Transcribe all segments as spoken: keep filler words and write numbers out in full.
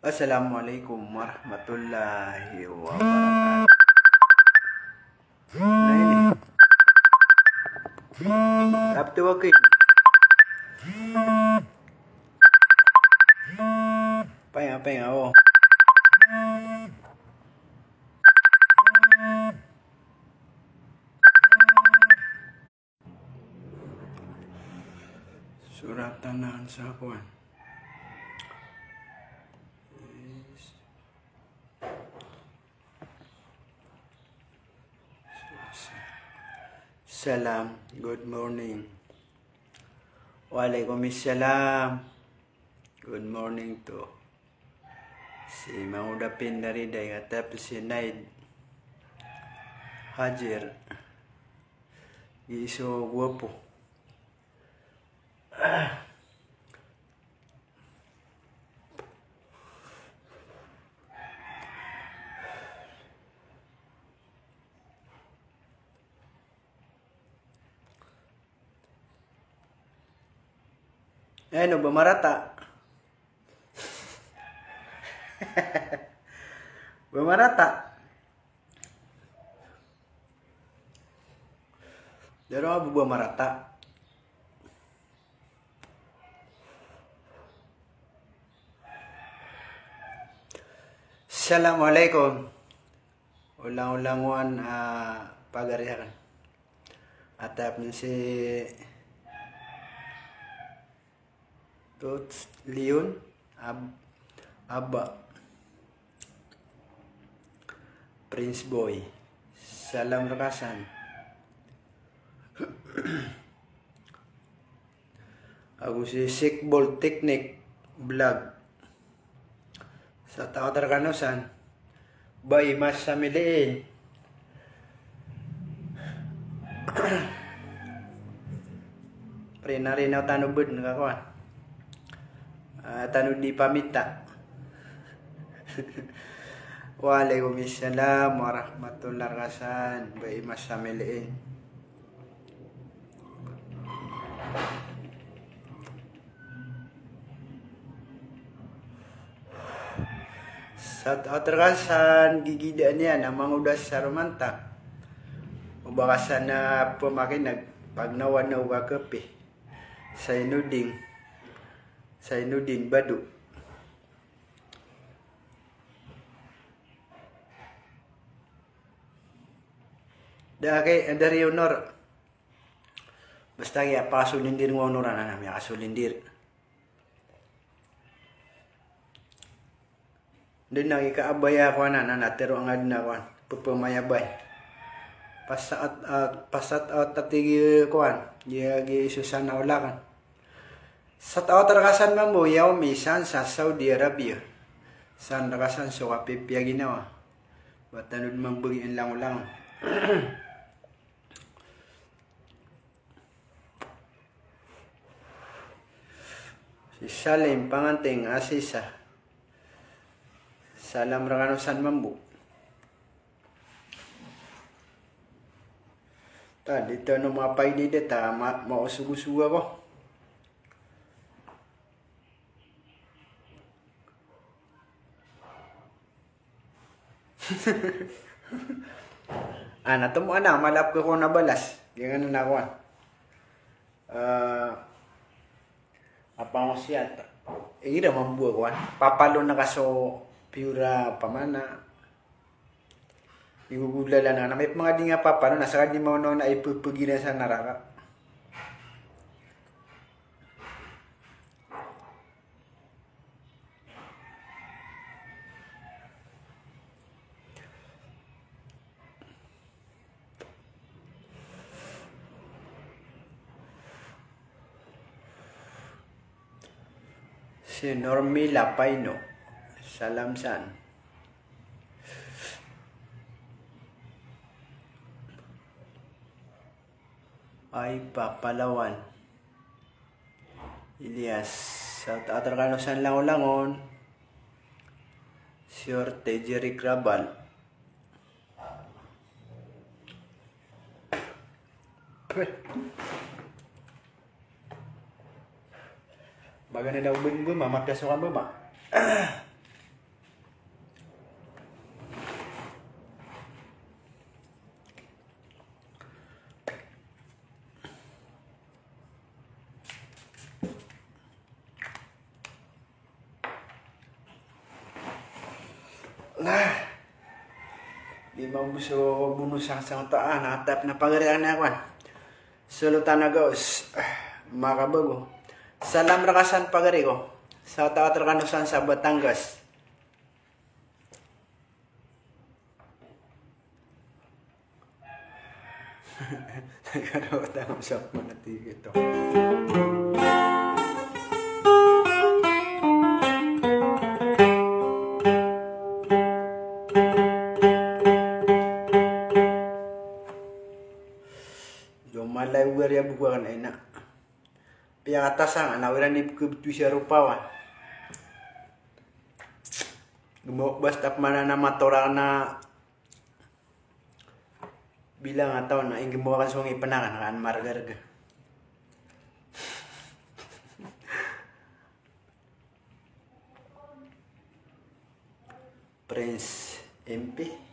Assalamualaikum warahmatullahi wabarakatuh. Nah, ini. Abtu wakil. Pahinga, pahinga, o. Suratan anan sa kowan. Salam, good morning. Waalaikumsalam. Good morning to. Si Mangoda Pindaridai, kata pn si Naid Hajer. Giso gwapo. Eno, ba marata? Ba marata? Daro a ba marata. Assalamualaikum. Olang-olang wan, ah, pagari aken. Atap ni si Toots Leon, Ab-, Abba. Prince Boy. Salam reka san. Ago si Sikbol Technique Vlog. Shout out rekano san. Ba i Mas Samiliin. Pre, na rinaw tano bed na kakowan. Ah, tano di pamita. Waalaikumsalam warahmatullahi wabarakatuh. Ba i Mas Samiliin. Shout out reka san gigidaan iyan a Mangoda Saromanta. O ba ka san a pemakineg, pagnawan o ba kepi. Sainuding. Sainuding Badu. Da kay, da riyo nor. Basta kay a pakasolindir ngka o nor anan a miyakasolindir. Dn a kay ka abaya kowan anan a tero angka dn a kowan. Pepemayabay. Pasat, ah, pasat, ah, tati gi kowan. Gi, gi Susan a olakan. Shout out reka san mambo, Yaomi san sa Saudi Arabia. San reka san so kapipiya ginawa. Ba tano dn mambo gi langolangon. Si Salim Panganting Asisa. Salam rekano san mambo. Ta, di tano mapaidi di ta, ma-, maosogosogo ako. Ana, tomo ana, malap ko na balas. Giyanan a kowan. Eh, apa ngosiyat? Igira mambo a kowan. Papalo na ka so piyora pamana. Igogolalan anan a mipemangadi nga papano na sakadi maonaona a ipepegiran sa naraka. Si Normila Paino. Salam san. Ay, Papalawan. Elias, shout out rekano san langolangon. Siyorte Jerry Grabal. Bagan na daw bembe, mamapiyas ko ka bembe. Na, di mambo so bono sangsangoto a, na tap na pagari a na kowan. Solotan a gaos, ah, makabago. Salam reka san pagari ko. Sa taw a reka no san sa Batangas. Nagkakaroon tayo sa mga tigil to. Lumalay wari a bukuan ay na. Piyakatasan na wiran i pkebtu siya rupawan. Gmo basta pmana na matorak na bilang a taw na inggmo akan so ngipn akan, akan margarga. Prince M P.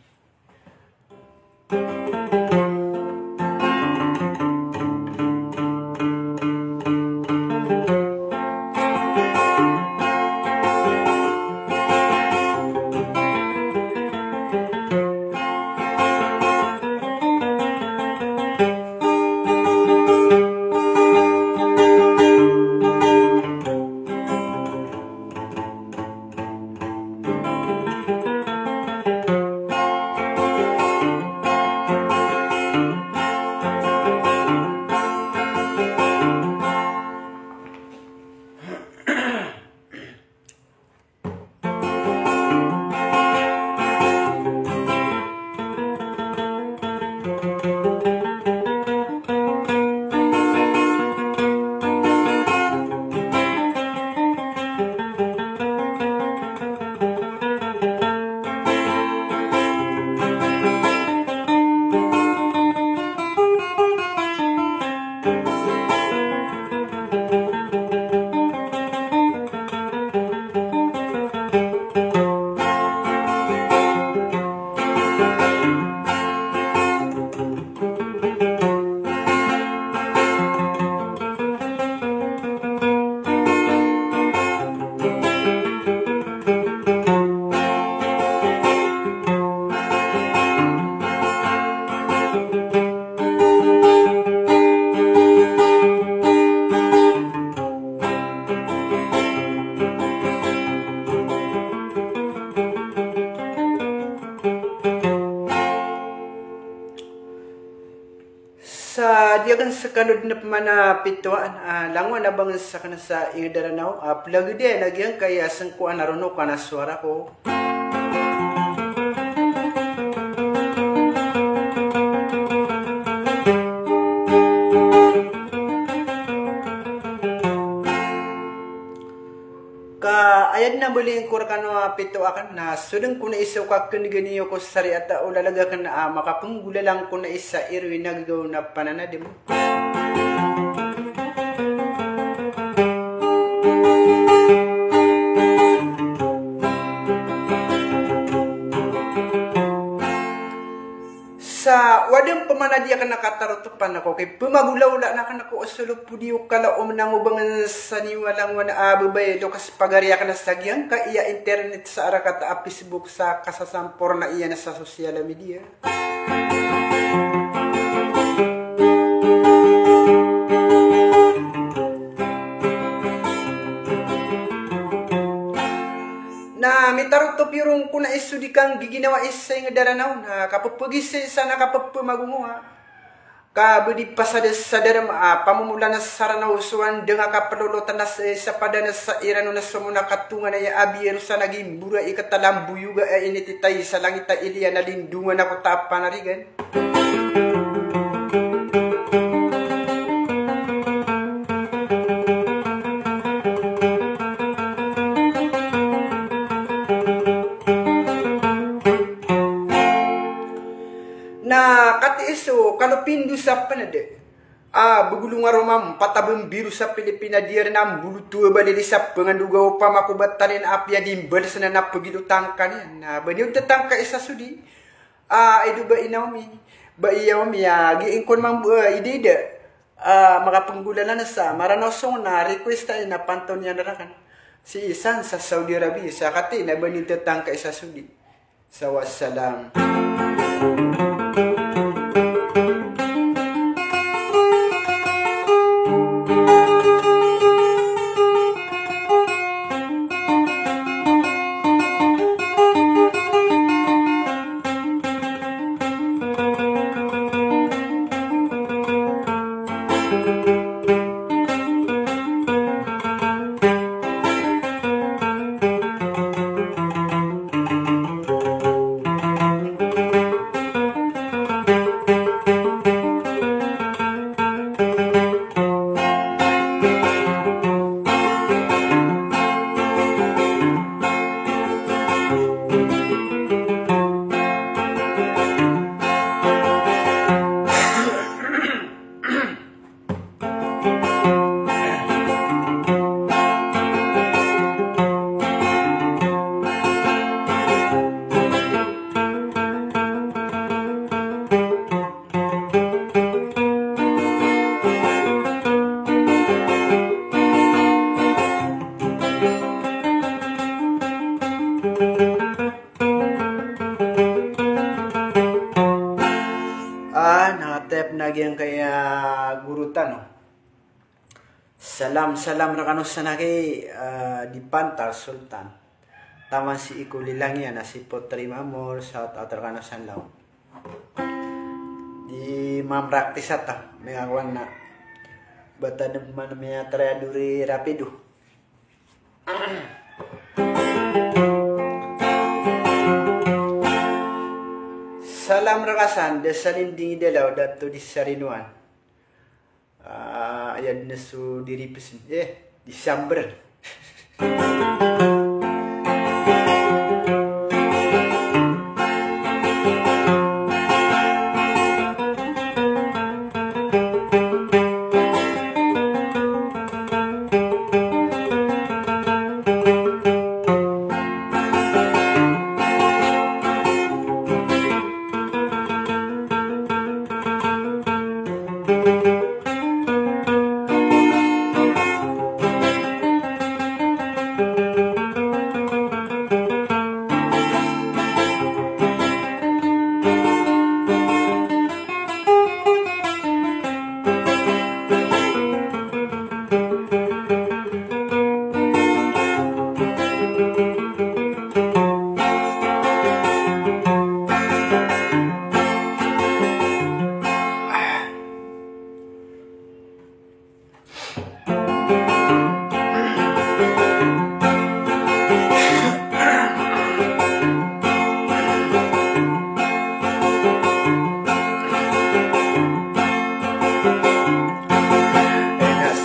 Sa di aken sekano den a pman a pitoan, ah, langon a bangen saken sa inged a Ranaw, ah, pelaged iyan a giyangkai a sengkoan a ronok a na sowara ko. Ka aya den a mbaloy ko rekano a pito aken na so den ko na isa o kakenegani iyo ko sariat a olalag aken a makapenggolalan ko na isa iroy na gegaw na pananadem. Sa waden pemanadi aken a katarotopan ako, kay pemagolaola na aken ako a solo podi o kala o menangobangen sa niwa langon a babay, lokas pagari aken sa giyangkai a internet sa arakat a Facebook sa kasasamporna iyan sa social media. Na mitarotop iyo ron ko na iso di kanggiginawai sa inged a Ranaw, na kapepegisa san a kapepemagongowa. Ka ba di pasadasadar a pamomolan sa Ranaw so andang a kapelolot na sa, sa padan sa Iran na so mona katongan a iya abi ero sa naging bura i katalamboyoga a inititay sa langit a iliyan a lindongan ako ta panarigan. Na kati iso, kalo pindo sa pened a begolong a roma mpat a bembiro sa Pilipina, di ari na mboloto a balili sa pengandoga o pamako ba tanin apiya di mbalesen na pegilotangka niyan. Na ba niyo tetangkai sa sodi. Ah, ido ba i Naomi, ba i Yaomi, ah, gi ingkon mambo, ah, ida-ida, ah, makapenggolalan sa Maranaw song na request a ina panton iyan rakan. Si isan sa Saudi Arabia, sa kati na ba niyo tetangkai sa sodi. Sa wassalam. Ah, na tep na giyangkaya guru tano. Salam, salam rekano san aki, eh, di Pantal Sultan. Taman si Iko Lilangian a si Potri Mamor, shout out rekano san lawan. Di mamraktis ato, miyakowan na. Bata deman miyatraya dori rapido. Salam reka san, da salinding i dalaw, dato di Sarinoan. Ah, aya den so di Ripes, eh, di Samber.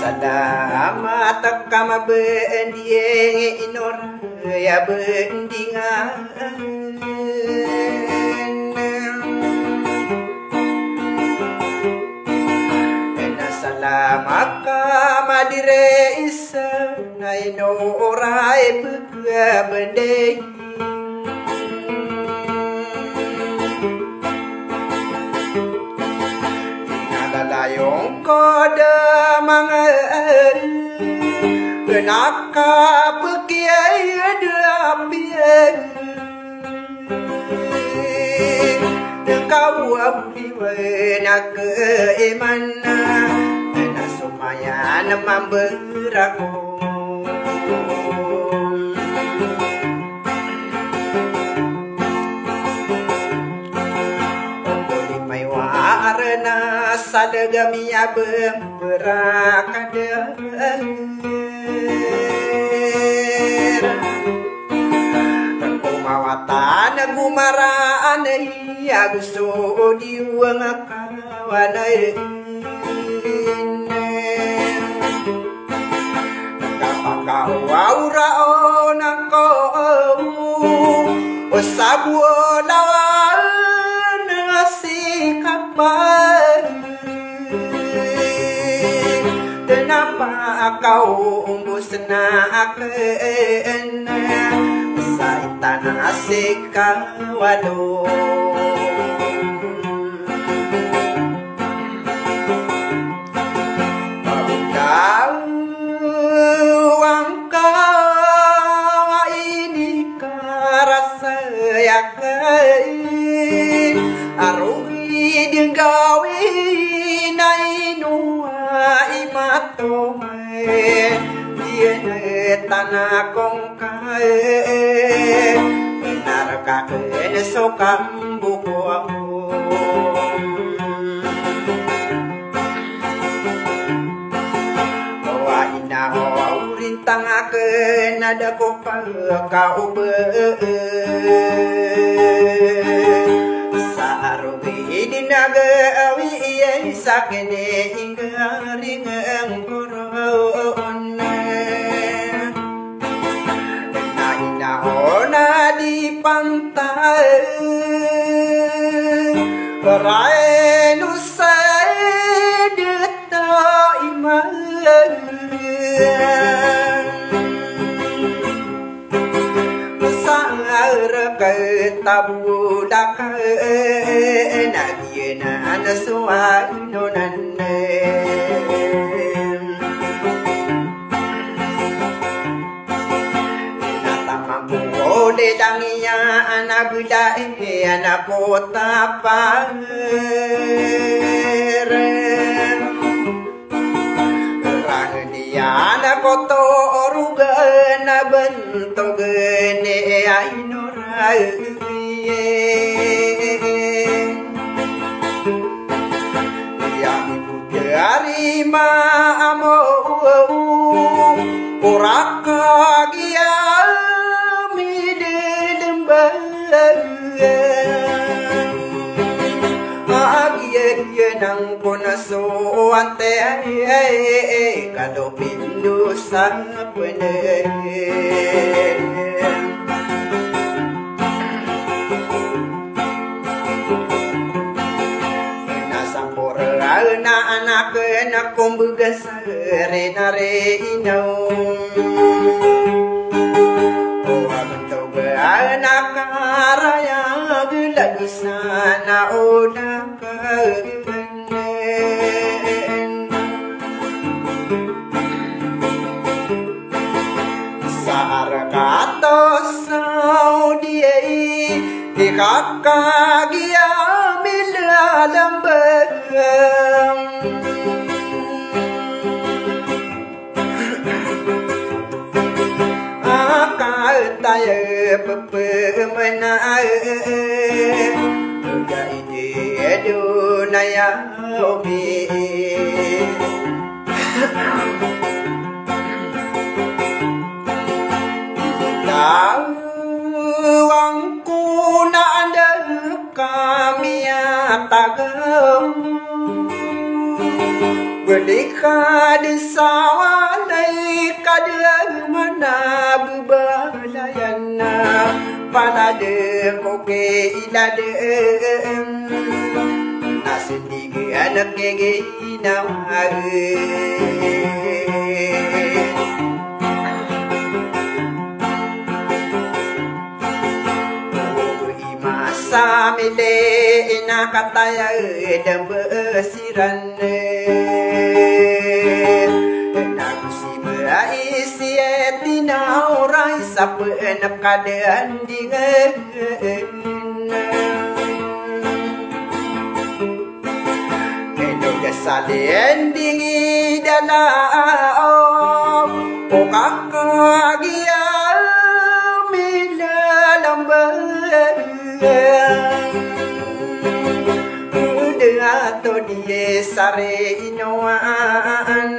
Salamat ka mabendiyeng inor ya bendingan. Ena salam a ka madire isa na ino oray pekabendey. Ina lalayong ko da manga ena ka pekiyay da apiyan. Kaw a buriwan a kaiman na somaya na mamberakon. Ongko di maiwa arena sa legami a bemberakad. Ko mawatan a gumaraan iya gusto di wang a kawan ay. Kapakawaw raon ako o sabolawan a sikapan. Tenapa akaw ombos na aken sa itana sikawan o. Pagkaw angka wa ini karasaya. Arogi dn gawii na ino a imato mai, di ino tana kongkai, na rka kn so kambo ko ako. O a ina o, orintang akn a da ko pkaoba. Sa arogi dn a gawii sa kn i inggaring ko ron. Na ina o na di pantag, raino sa dn ta iman. Sa rka tabolak na giyanan so aino nan. Na taman ko lelangin a bla iyan a ko tapar. Rangn iyan a ko torogan a bntogn i aino ragiyan. Iya mi bo dari ma amo ko rka giya mi dlmbag. Agiya giya nang ko na so ante ka do pindo sa pnay. Na sampor na anak na kumbaga sa rinari inaw. O aban to ba anak karaya gila gisa na oda Sa rka to sa odi di kaka giya milalambang. Akal taya pepemena, ga ide do naya obi. Tawang ko na anda kami a tagam. Beli ka di sawanay ka di mana bebalayan na palade ko ke ilade. Na sindi anak ke ginawa. Masa mili ina kataya damba siran. Nago si ba isi e tinaw ray sa penep kadan di ngen. Ino ga salin di ngidala o kaka giya milalambang. Uda ato di sari inoan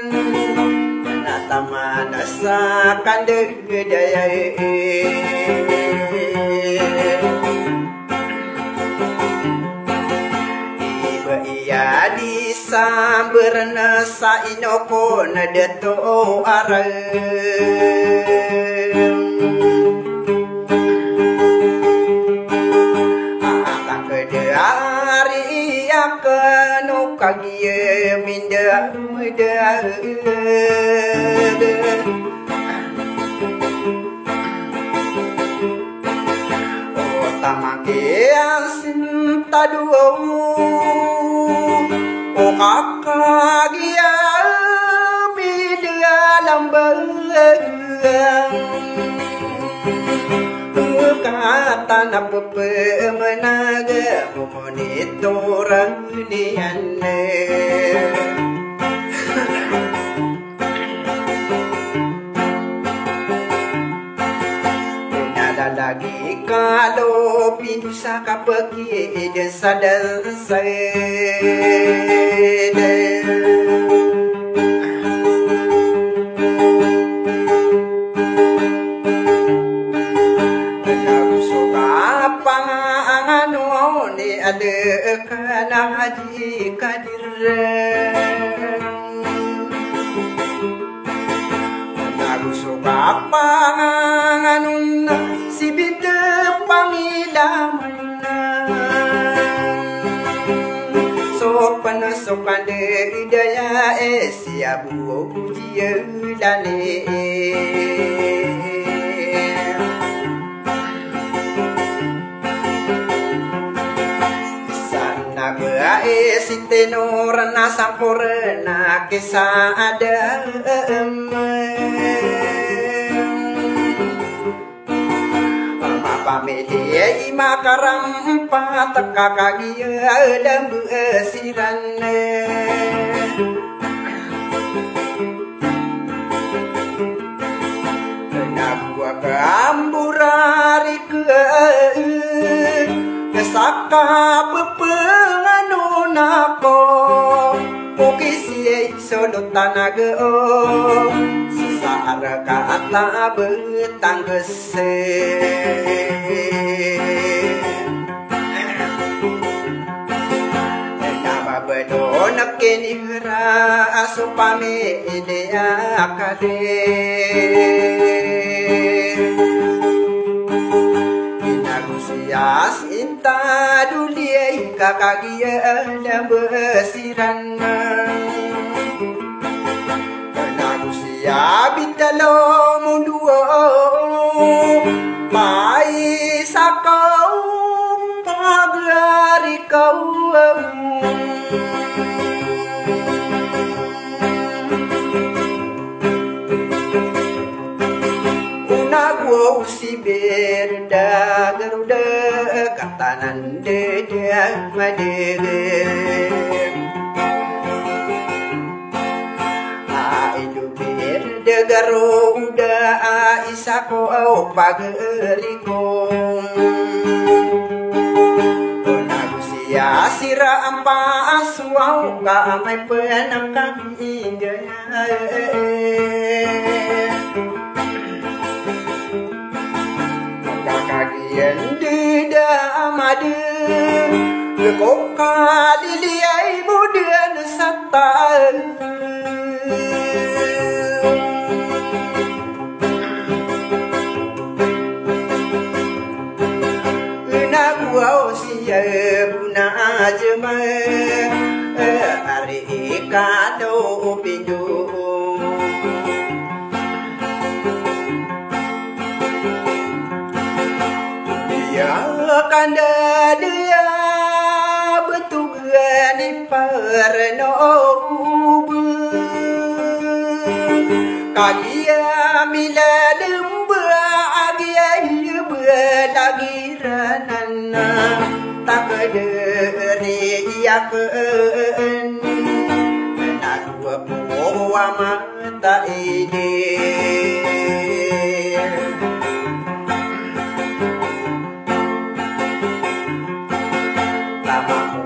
na taman sa kandeg dayay. Iba iya di samber na sa ino ko na dato aram. Atang kede ari iya keno kagiye minda meda. O tamang ki asin tado o kaka giya milalambang. Katan a pepemenag a momonitorang niyan. Nada lagi kalo pindosa ka pekid sa dansa. Nago so kapanganganon i Adeka na Haji Kadir. Nago so kapanganganon si Binte Pangilaman. So panasokan di daya e si Abu Jiyalani. Sana ba e si Tenor na sampor na kisa adam. Mapamili i makarampat ka kagiya lamba siran. Nago a kamborari ka, saka pepenganon ako. Okis iyai solotan ago sesar ka ata betangges. Na mabedon kini ra a so pamiliya kadi. Inago siya si Inta Duliyay ka kagiya lamba siran. Nago siya Bintalo Mondowa, maisa ka o pagari ka o. Nago si Berda Garoda katanan dede madege. A ido Berda Garoda a isa ko o pagari ko. Nago siya sira ampa aswaw ka amay penang kami ingaya. Kagiyan dida amade ko kaliliyay mo den satan. Nago siya bona a jema ari kado pindo. Iya kanda diya betug ni parnob. Kagiya milalemba agiya iya belagiranan. Takderi iyaken. Nago po ama taidi. Tama ko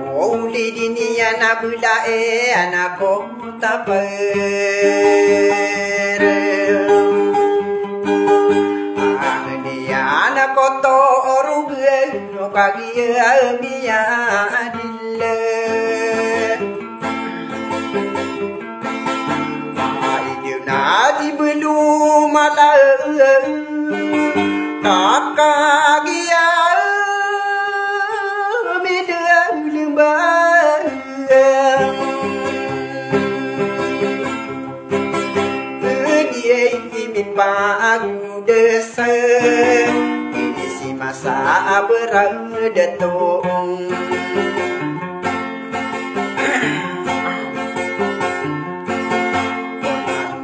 uli di niyan a belae anak ko taper. Ang niyan a koto orog no kagiya miyan adil. Maidyo na di belum ala. Kakagiya midalemba. Edi ay imi pagdesa. Isi masa a berang detong.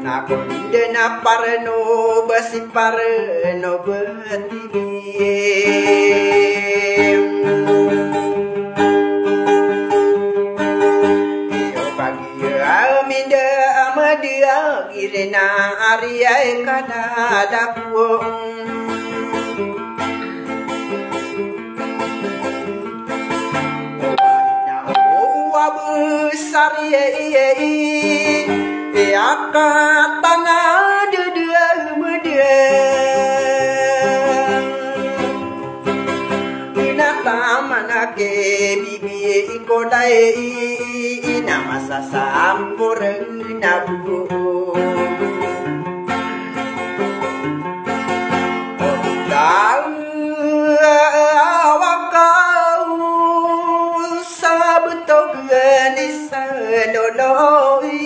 Na pon den a parno basi parno betigi. Iyo kagiya minda a madiya girina ariyay kadadako. Owabesar iyai iyai iyaka tana dede mede. Ina taman ake bibi ikolai ina masasampor ina bu. Tawakau sabtog ni saloloy.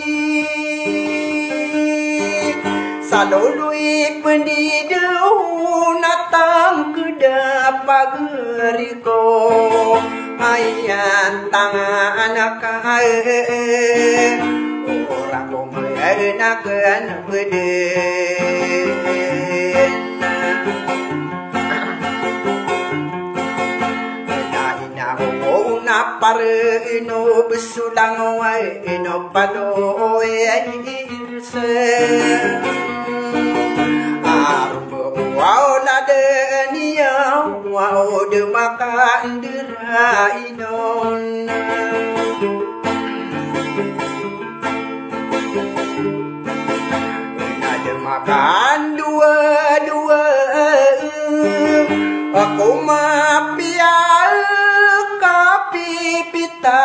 Saloloy pendido na tangkeda pageriko. Ayan tangan ka, eh, eh, eh. Ora ko menaken beden. Na ina o na pare ino besulang wa ino palo, eh, eh, eh. Arumbo wa o laden iya wa o de makandera inon. Na de makandowa-dowa ako mapiya kapipita.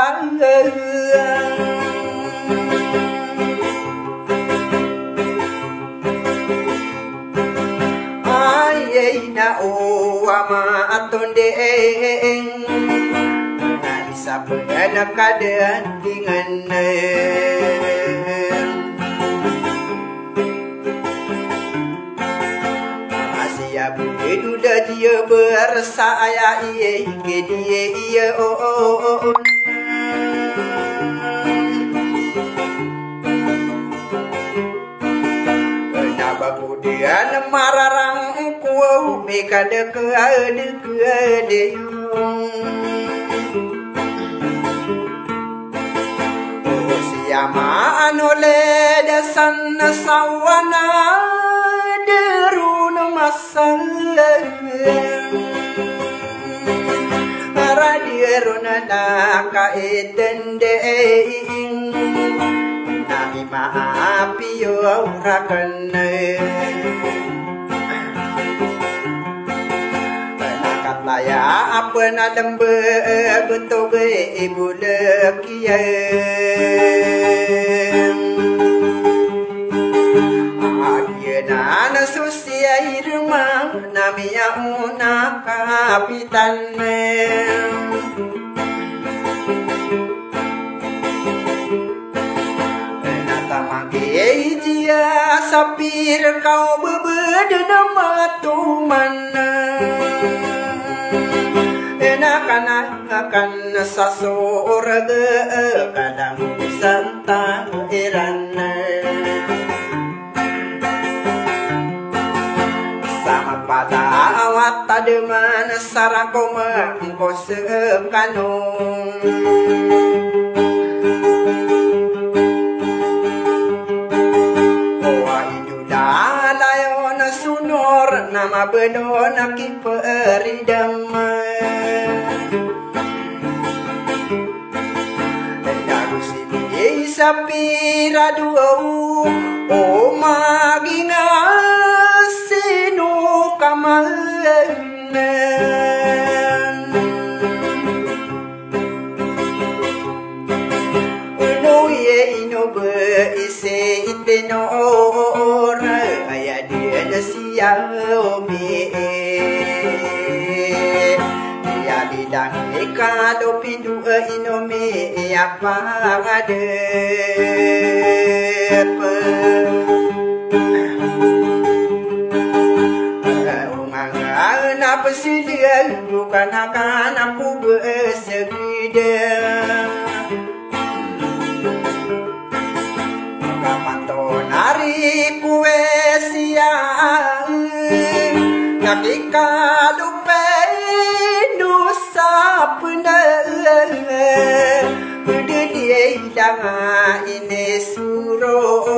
Ay, ay, na o ama a tondeng, na isa pen a kadandingan. Asiya bo di doda diya bersa aya iya ike diya iya o, o, o, o. Na ba ko diyan mararang ko mikadekadekad iyo. O siya maano ledasan na sawana deron masal. Aradi ron na kaitende na imaapiyo raken. Na katlaya apen a lembe betog i bolek iyan. Agiya na na so siya irma na miyaona kapitan. Na tamang ki iya sapir kaw bebeden a matoman. Na kana akan sa sorga kadang santa iran. Sa mapatawat tademan sa rakom ko sekano. Owa indo dalayon sonor na mabeno na kiperidam. Dago sini sapira dowa o, o maging a sino ka man. Ino iye ino be ise ite no ora aya di ada siya omi. Iya bilang ikalo pindu ino mi iya pangadepe. Onganga na pesilian bukan akan aku besegida. Kapanto nari kuwe siya na kikalup Tanga inisoro,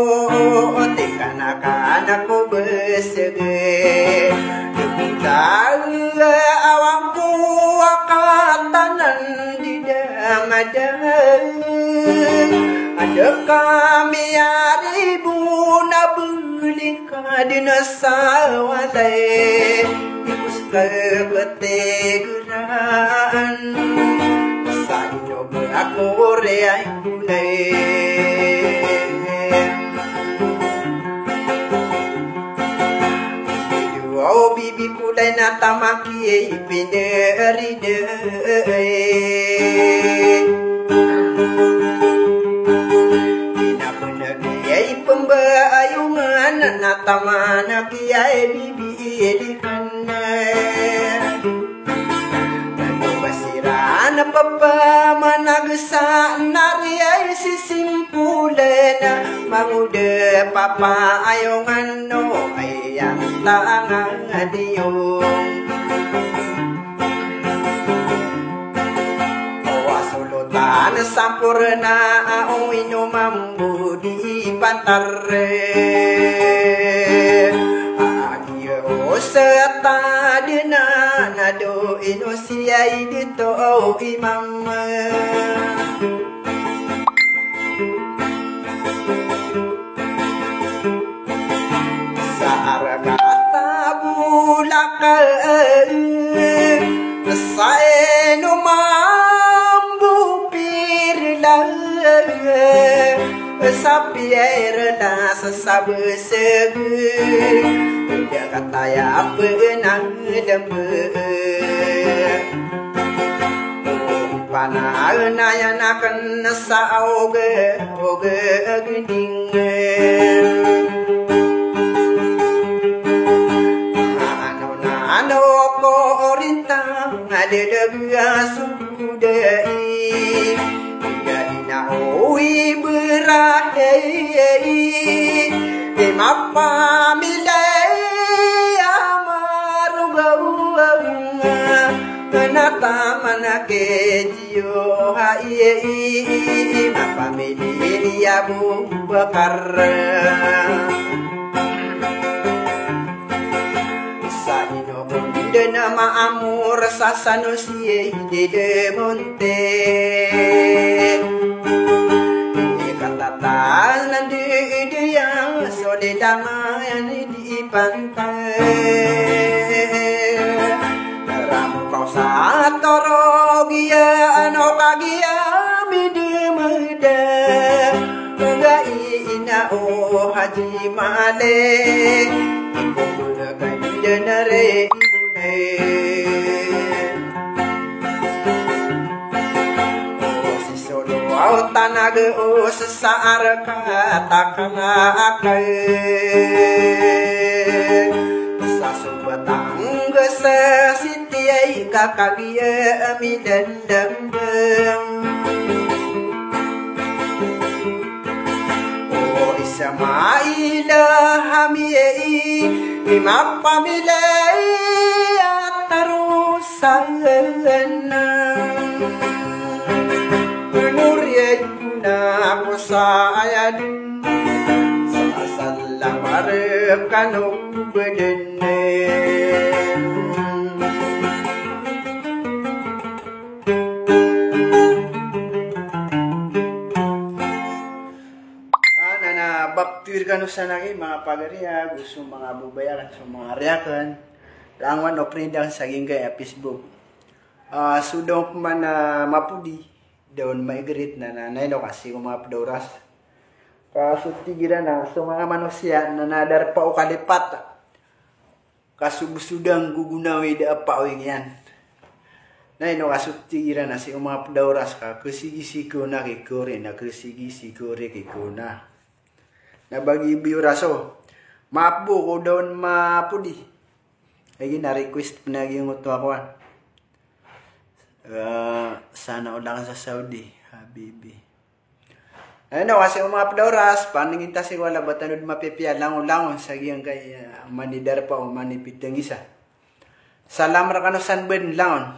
tingkana-kana ko besege. Debula awan ko akatanan di damadang. Ada kami ari bo na beli ka di na sa walay. Ibos ka ketegeraan. Sa ino ba ako ori ay gunay. Wow, bibi kulay na tamaki ay pineriday. Pinapenagi ay pembaayongan na tamanaki ay bibi ilikan. Nano ba siran a papamanag sa nari ay sisimpolan a mangoda papaayongan no ay ang tanga diyo. O asolotan sampurna a o inomam bo di pantar. Agiya o sa tadena na do ino siyay dito o imam. Sa arga ta bolak, sa inomam bo pirla, sa pirla sa sabeseg, da kataya penang lembe. Panaen ayan aken sa oge, oge gending. Ano na ano ko orintang, adeleg a sudai. Ina o iberahei, imapamilay a marogaw. Na taman a kediyo ha iya i mapamili i Abu Bakar. Sa ino kon den a maamor sa sanusi di demonte. Ikatatan a di diya so di dangayan di ipantay. Ramo kaw sa torog iya ano kagiya midemeda. Nga ina o Haji Male, iko mga kaibigan na rin. O si Solo aw tanag o sa arka takana akay. Sa subatang sa sitiyay kakagiya midandambang. O Ismail a hamiyai, imapamilay a tarosan. Penuriyay ko na ko sa ayad, sa salamar kano beden. Ah, na, na, baptir kano sa nagi, manga pagari, ah, go so manga babay aken, so manga ari aken. Langon o friend aken sa giyangkai a Facebook. Ah, so da on pman a mapodi, da on maigerit na, na, na ino kasi ko manga ped a oras. Ka so tig iran a so manga manosiya na, na darpa o kalipat. Ka so bo so da nggogonawi da a paawing iyan. Na ino ka so tig iran a sii ko manga ped a oras ka kesigisigi ko na kikori na kesigisigi ko riki ko na. Na bagi bi oras o. Maap bo ko da on mapodi. Lagi na request pn a giyangkoto a kowan. Eh, sana all aken sa Saudi, habibi. Ino, kasi o manga ped a oras, paningin ta sii ko Allah ba tano di mapipiya langon-langon sa giyangkai, eh, mani darpa o mani pitengisa. Salam rekano san ben langon.